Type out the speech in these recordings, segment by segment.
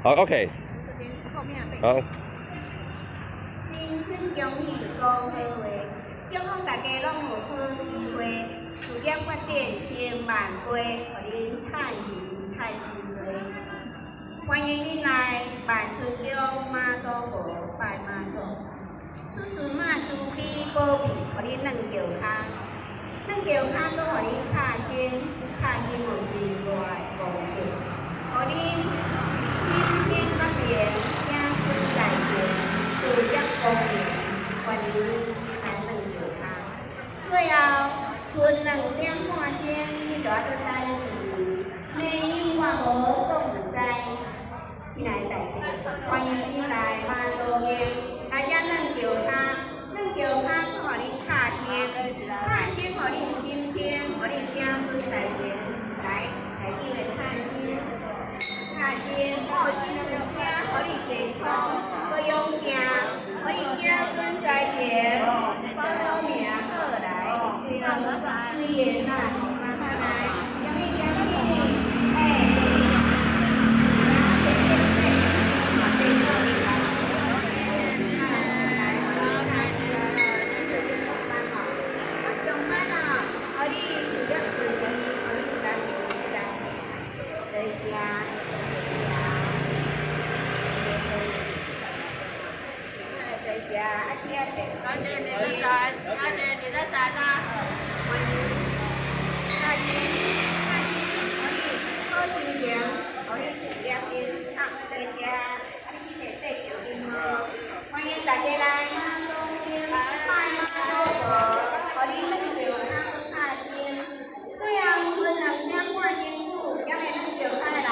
好，OK。這邊後面好。新春恭喜恭喜會，祝福大家攏有好機會，事業發展千萬倍，予恁趁錢趁真濟。歡迎恁來萬春宮媽祖婆拜媽祖，出巡媽慈悲保庇，予恁軟轎跤，軟轎跤閣予恁敲鐘，敲鐘有真大的功德，予恁心清目明，子孫在前，事業光明，歡迎恁來軟轎跤。最後，賰2點半鐘，你就愛閣等一年，明年我無講毋知。親愛的大家，歡迎恁來媽祖廟，來遮軟轎跤，軟轎跤閣予恁敲鐘，敲鐘予恁心清，予恁子孫在前。來，來這個敲鐘，敲鐘，鼓鐘有聲，予你健康，閣勇健，予你子孫在前，好命好來，對，水的啦，慢慢來，恭喜恭喜，哎。上班哦，予你事業順利，予你有男朋友來，多謝，多謝，多謝，啊，這個，阿姐你的傘，阿姐你的傘啊！歡迎，大家，大家，予你好心情，予你事業興，好，多謝，啊，你去摕對橋面哦，歡迎大家來媽祖廟拜媽祖婆，予恁軟轎跤閣敲鐘。最後賰2點半鐘久，猶會軟轎跤的人，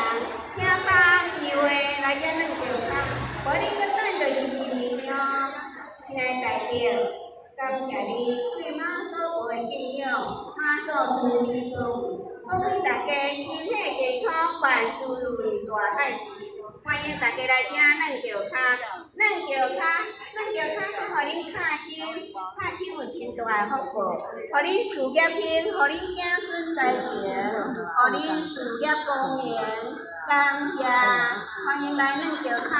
請把握機會來遮軟轎跤，無你閣等就是一年哦。親愛的大家，感謝你對媽祖婆的敬仰，媽祖慈悲保佑，保庇大家身體健康，萬事如意，大趁錢。歡迎大家來遮軟轎跤，軟轎跤，軟轎跤，閣予恁敲鐘，敲鐘有真大的福報，予恁事業興，予恁子孫在前，予恁事業光明。感謝，歡迎來軟轎跤。